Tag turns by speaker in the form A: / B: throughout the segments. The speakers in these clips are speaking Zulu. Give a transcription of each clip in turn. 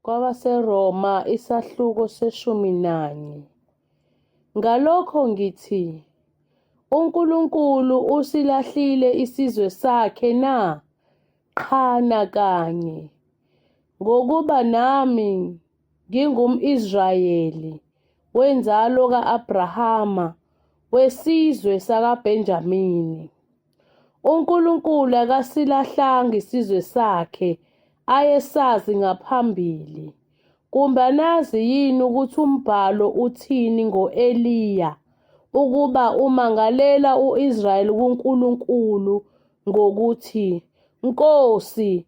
A: KwabaseRoma isahluko seshumi nanye. Ngalokho ngithi, uNkulunkulu usilahlile isizwe sakhe na? Qha nakanye! Ngokuba nami ngingumIsrayeli, wenzalo ka-Abrahama, wesizwe sakaBenjamini. UNkulunkulu akasilahlanga isizwe sakhe ayesazi ngaphambili. Kumbe anazi yini ukuthi umbhalo uthini ngo-Eliya ukuba umangalela u-Israyeli kuNkulunkulu ngokuthi, Nkosi,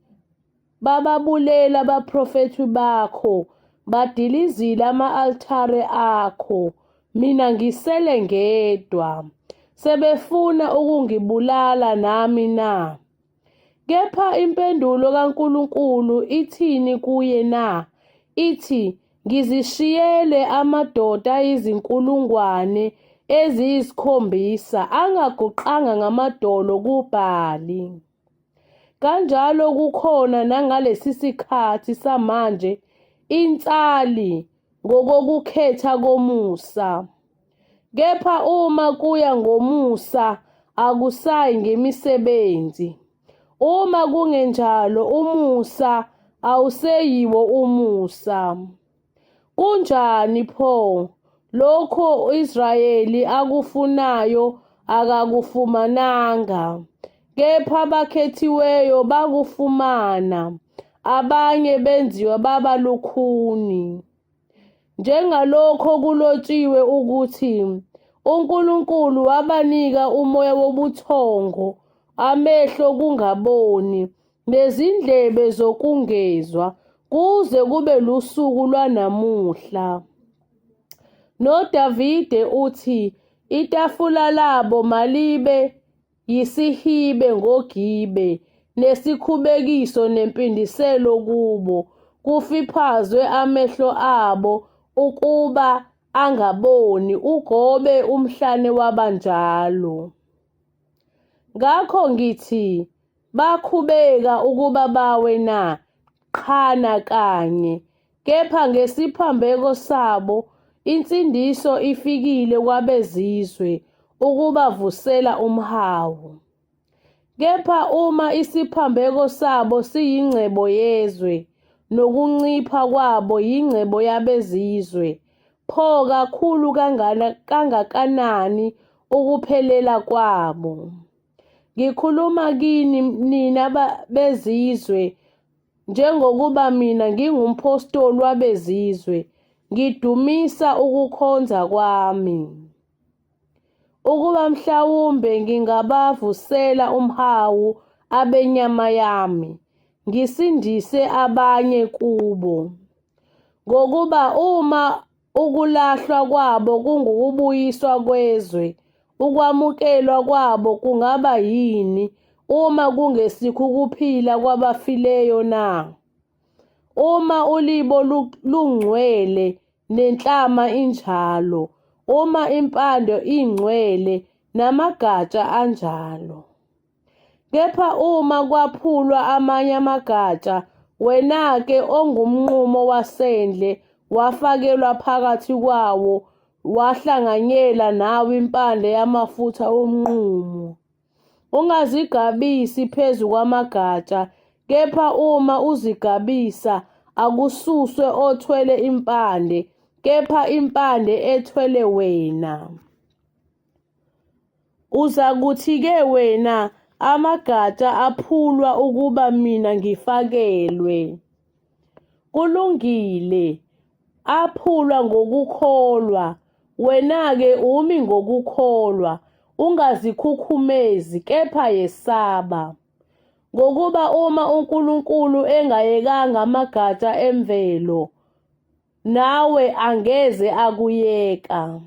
A: Bababulele abaprofethi bakho, badilizile ama-altare akho, mina ngisele ngedwa. Sebefuna ukungibulala nami na? Kepha impendulo kaNkulunkulu ithini kuye na? Ithi, Ngizishiyele amadoda ayizinkulungwane 7 angaguqanga ngamadolo kuBhali. Kanjalo kukhona nangalesi sikhathi samanje insali ngokokukhetha komusa. Kepha uma kuya ngomusa akusayi ngemisebenzi. Uma kungenjalo umusa awuseyiwo umusa. Kunjani pho? Lokho uIsrayeli akufunayo akakufumananga, kepha abakhethiweyo bakufumana, abanye benziwa baba lukhuni. Njengalokho kulotshiwe ukuthi uNkulunkulu wabanika umoya wobuthongo, amehlo kungaboni, nezindlebe zokungezwa kuze kube lusuku lwanamuhla. NoDavide uthi itafula labo malibe yisihibe ngogibe nesikhubekiso nempindiselo kubo, kufiphazwe amehlo abo ukuba angaboni, ugobe umhlane wabanjalo. Ngakho ngithi Bakhubeka ukuba bawe na? Qha nakanye. Kepha ngesiphambeko sabo insindiso ifikile kwabezizwe ukubavusela umhawu. Kepha uma isiphambeko sabo siyingcebo yezwe, nokuncipha kwabo yingcebo yabezizwe, pho kakhulu kangakanani ukuphelela kwabo? Ngikhuluma kini nina bezizwe, njengokuba mina ngingumphostoli wabezizwe, ngidumisa ukukhonza kwami. Ukuba mhlawumbe ngingabavusela umhawu abenyama yami, ngisindise abanye kubo. Ngokuba uma Ukulahlwa kwabo kungukubuyiswa kwezwe, ukwamukelwa kwabo kungaba yini, uma kungesikho ukuphila kwabafileyo na? Uma ulibo lungcwele nenhlama injalo, uma impande ingcwele namagatsha anjalo. Kepha uma kwaphulwa amanye amagatsha, wena-ke ongumnqumo wasendle wafakelwa phakathi kwawo, wahlanganyela nawe impande yamafutha omnqumo. Ungazigabisi phezu kwamagatsha, kepha uma uzigabisa, akususwe othwele impande, kepha impande ethwele wena. Uzakuthi-ke wena, amagatsha aphulwa ukuba mina ngifakelwe. Kulungile, aphulwa ngokukholwa, wena-ke umi ngokukholwa, ungazikhukhumezi, kepha yesaba. Ngokuba uma uNkulunkulu engayekanga amagatsha emvelo, nawe angeze akuyeka.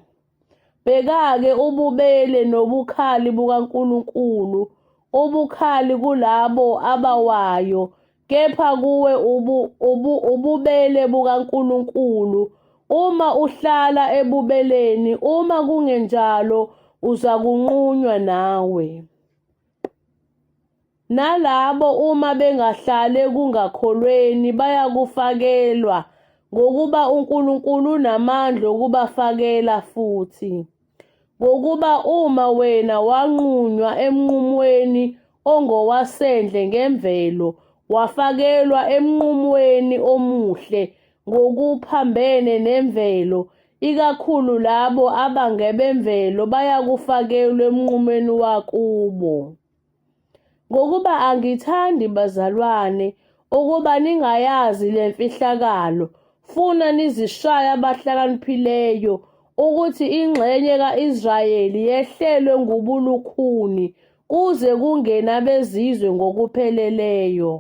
A: Bheka-ke ububele nobukhali bukaNkulunkulu, ubukhali kulabo abawayo, kepha kuwe ubu, ubu, ububele bukaNkulunkulu. Uma uhlala ebubeleni, uma kungenjalo uzakunqunywa nawe. Nalabo uma bengahlali ekungakholweni bayakufakelwa, ngokuba uNkulunkulu unamandla okubafakela futhi. Ngokuba uma wena wanqunywa emnqumweni ongowasendle ngemvelo, wafakelwa emnqumweni omuhle ngokuphambene nemvelo, ikakhulu labo abangebemvelo bayakufakelwa emnqumweni wakubo. Ngokuba angithandi, bazalwane, ukuba ningayazi le mfihlakalo, funa nizishaye abahlakaniphileyo, ukuthi ingxenye ka-Israyeli yehlelwe ngubulukhuni kuze kungene abezizwe ngokupheleleyo.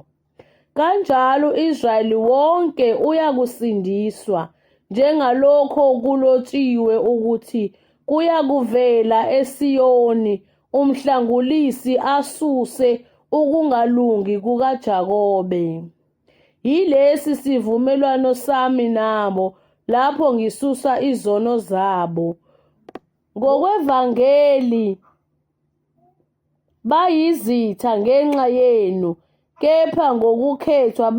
A: Kanjalo u-Israyeli wonke uyakusindiswa, njengalokho kulotshiwe ukuthi, Kuyakuvela eSiyoni umhlangulisi asuse ukungalungi kukaJakobe. Yilesi sivumelwano sami nabo lapho ngisusa izono zabo. Ngokwevangeli Bayizitha ngenxa yenu, kepha ngokukhethwa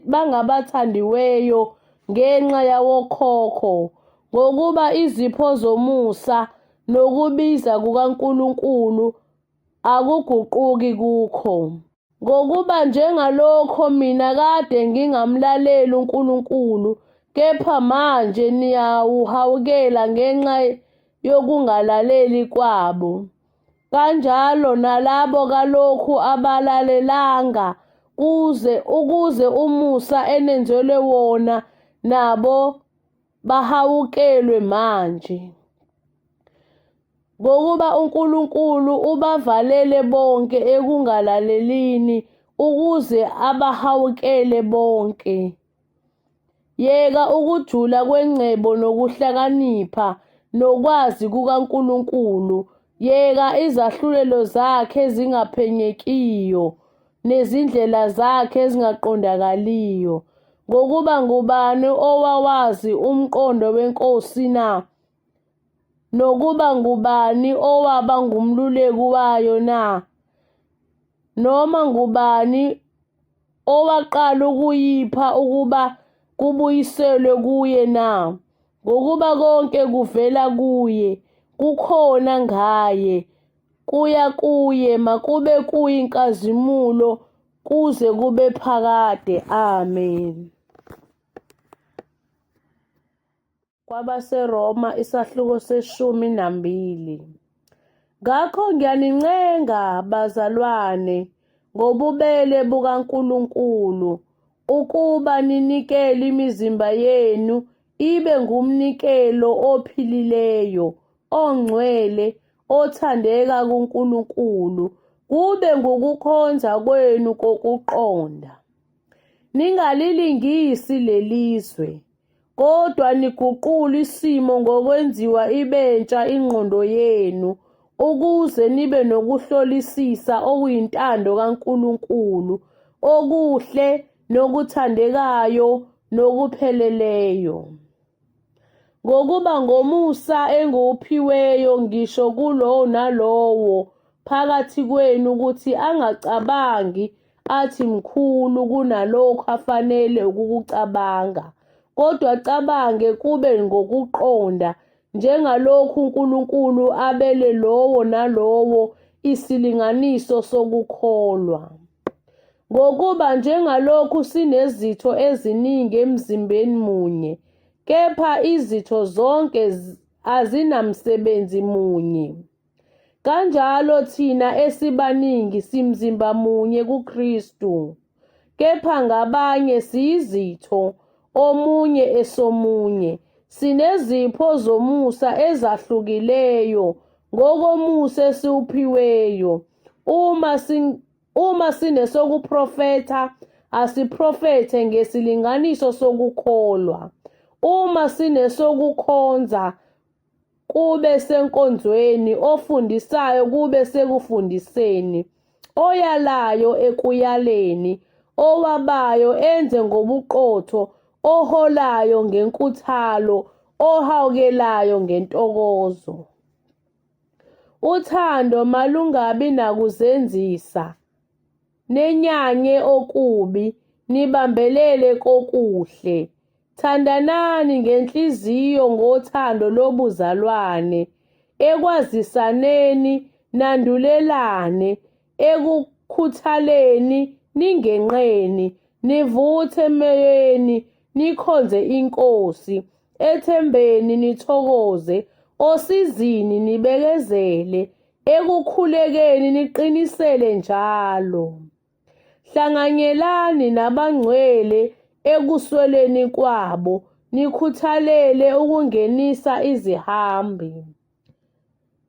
A: bangabathandiweyo ngenxa yawokhokho, ngokuba izipho zomusa nokubiza kukaNkulunkulu akuguquki kukho. Ngokuba njengalokho mina kade ngingamlaleli uNkulunkulu, kepha manje niyawuhawukela ngenxa yokungalaleli kwabo. Kanjalo nalabo kalokhu abalalelanga kuze ukuze umusa enenzelwe wona nabo bahawukelwe manje. Ngokuba uNkulunkulu ubavalele bonke ekungalalelini ukuze abahawukele bonke. Yeka ukujula kwengcebo nokuhlakanipha nokwazi kukaNkulunkulu! Yeka izahlulelo zakhe ezingaphenyekiyo nezindlela zakhe ezingaqondakaliyo! Ngokuba ngubani owawazi umqondo weNkosi na? Nokuba ngubani owaba ngumluleki wayo na? Noma ngubani owaqala ukuyipha ukuba kubuyiselwe kuye na? Ngokuba konke kuvela kuye, kukhona ngaye, kuya kuye, makube kuye inkazimulo kuze kube phakade. Amen. KwabaseRoma isahluko seshumi nambili. Ngakho ngiyanincenga bazalwane ngobubele bukaNkulunkulu ukuba ninikele imizimba yenu ibe ngumnikelo ophilileyo, ongcwele, othandeka kuNkulunkulu, kube ngukukhonza kwenu kokuqonda. Ningalilingisi lelizwe, Kodwa niguqule isimo ngokwenziwa ibentsha ingqondo yenu, ukuze nibe nokuhlolisisa okuyintando kaNkulunkulu, okuhle nokuthandekayo nokupheleleyo. Ngokuba ngomusa engiwuphiweyo ngisho kulowo nalowo phakathi kwenu ukuthi angacabangi athi mkhulu kunalokhu afanele ukukucabanga, kodwa acabange kube ngokuqonda, njengalokhu uNkulunkulu abele lowo nalowo isilinganiso sokukholwa. Ngokuba njengalokhu sinezitho eziningi emzimbeni munye, kepha izitho zonke azinamsebenzi munye. Kanjalo thina esibaningi simzimba munye kuKristu, kepha ngabanye siyizitho omunye esomunye. Sinezipho zomusa ezahlukileyo ngokomusa esiwuphiweyo. Uma uma sinesokuprofetha, asiprofethe ngesilinganiso sokukholwa. Uma sinesokukhonza, kube senkonzweni, ofundisayo kube sekufundiseni, oyalayo ekuyaleni, owabayo enze ngobuqotho, oholayo ngenkuthalo, ohawukelayo ngentokozo. Uthando malungabi nakuzenzisa. nenyanye okubi, nibambelele kokuhle. Thandanani ngenhliziyo ngothando lobuzalwane, ekwazisaneni nandulelane, ekukhuthaleni ningenqeni, nivuthe emoyeni, nikhonze iNkosi, ethembeni nithokoze, osizini nibekezele, ekukhulekeni niqinisele njalo. Hlanganyelani nabangcwele ekusweleni kwabo, nikhuthalele ukungenisa izihambi.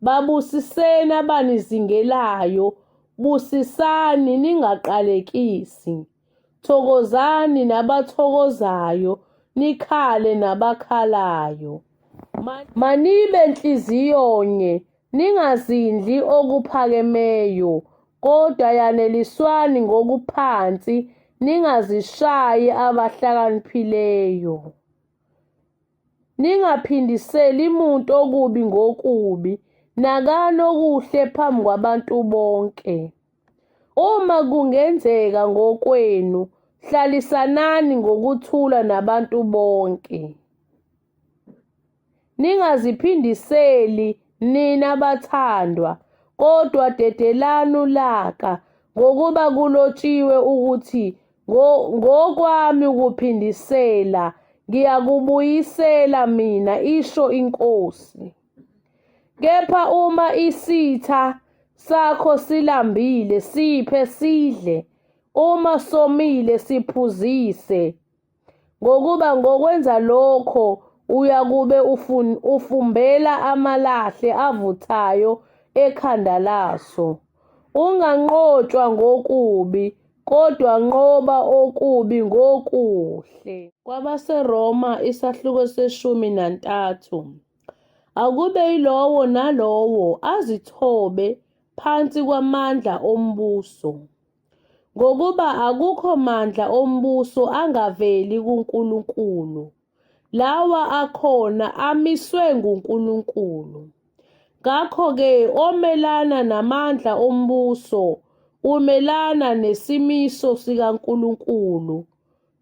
A: Babusiseni abanizingelayo, busisani ningaqalekisi. Thokozani nabathokozayo, nikhale nabakhalayo. Manibe nhliziyonye, ningazindli okuphakemeyo, kodwa yaneliswani ngokuphansi, ningazishayi abahlakaniphileyo. Ningaphindiseli muntu okubi ngokubi, nakani okuhle phambi kwabantu bonke. Uma kungenzeka ngokwenu, hlalisanani ngokuthula nabantu bonke. Ningaziphindiseli nina bathandwa, kodwa dedelani ulaka, ngokuba kulotshiwe ukuthi ngokwami ukuphindisela ngiyakubuyisela mina, isho iNkosi. Kepha uma isitha sakho silambile, siphe sidle, uma somile, siphuzise. Ngokuba ngokwenza lokho uyakube ufumbela amalahle avuthayo ekhanda laso. Unganqotshwa ngokubi, kodwa nqoba okubi ngokuhle. KwabaseRoma isahluko se-13. Akube yilowo nalowo azithobe phansi kwamandla ombuso. Ngokuba akukho mandla ombuso angaveli kuNkulunkulu. Lawa akhona amiswe nguNkulunkulu. Ngakho-ke omelana namandla ombuso umelana nesimiso sikaNkulunkulu,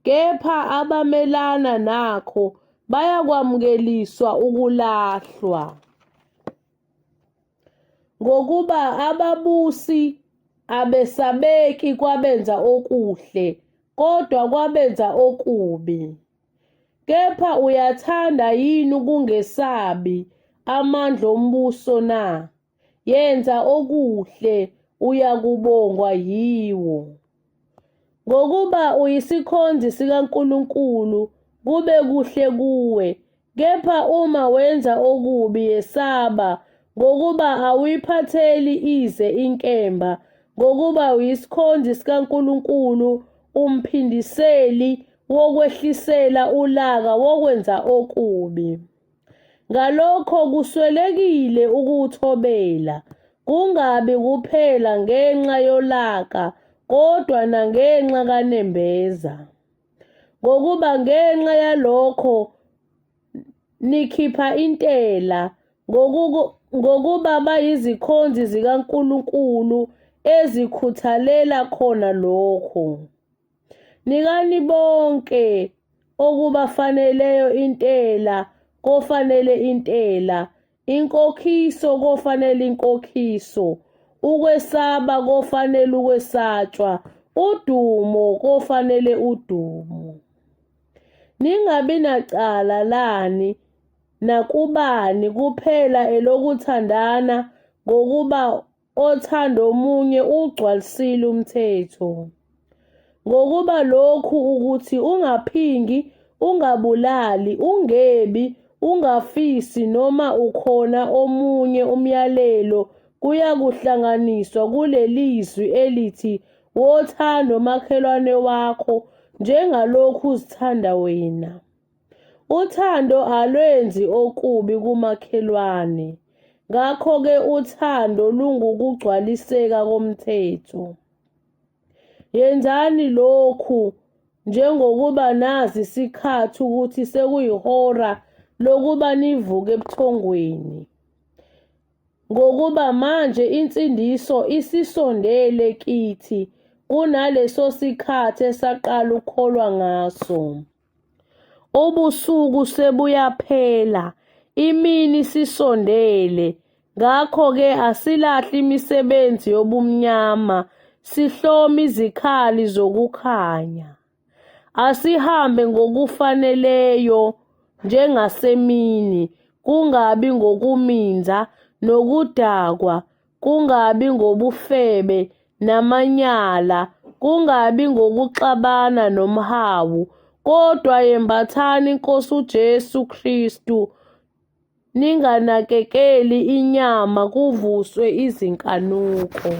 A: kepha abamelana nakho bayakwamukeliswa ukulahlwa. Ngokuba ababusi abesabeki kwabenza okuhle, kodwa kwabenza okubi. Kepha uyathanda yini ukungesabi amandla ombuso na? Yenza okuhle, uyakubongwa yiwo. Ngokuba uyisikhonzi sikaNkulunkulu, kube kuhle kuwe. Kepha uma wenza okubi, yesaba, ngokuba awuyiphatheli ize inkemba, ngokuba uyisikhonzi sikaNkulunkulu, umphindiseli wokwehlisela ulaka wokwenza okubi. Ngalokho kuswelekile ukuwuthobela, kungabi kuphela ngenxa yolaka, kodwa nangenxa kanembeza. Ngokuba ngenxa yalokho nikhipha intela, ngokuba bayizikhonzi zikaNkulunkulu ezikhuthalela khona lokho. Nikani bonke okubafaneleyo intela kofanele intela, inkokhiso kofanele inkokhiso, ukwesaba kofanele ukwesatshwa, udumo kofanele udumo. Ningabi nacala lani nakubani kuphela elokuthandana ngokuba othanda omunye ugcwalisile umthetho. Ngokuba lokhu ukuthi ungaphingi, ungabulali, ungebi, ungafisi noma ukhona omunye umyalelo kuyakuhlanganiswa kulelizwi elithi wothanda umakhelwane wakho njengalokhu uzithanda wena. Uthando alwenzi okubi kumakhelwane. Ngakho-ke uthando lungukugcwaliseka komthetho. Yenzani lokhu njengokuba nazi isikhathi ukuthi sekuyihora lokuba nivuke ebuthongweni. Ngokuba manje insindiso isisondele kithi kunalesosikhathi esaqala ukukholwa ngaso. Ubusuku sebuyaphela, imini isisondele. Ngakho-ke asilahle imisebenzi yobumnyama, sihlome izikhali zokukhanya. Asihambe ngokufaneleyo njengasemini, kungabi ngokuminza nokudakwa, kungabi ngobufebe namanyala, kungabi ngokuxabana nomhawu, kodwa yembathani iNkosi uJesu Kristu, ninganakekeli inyama kuvuswe izinkanuko.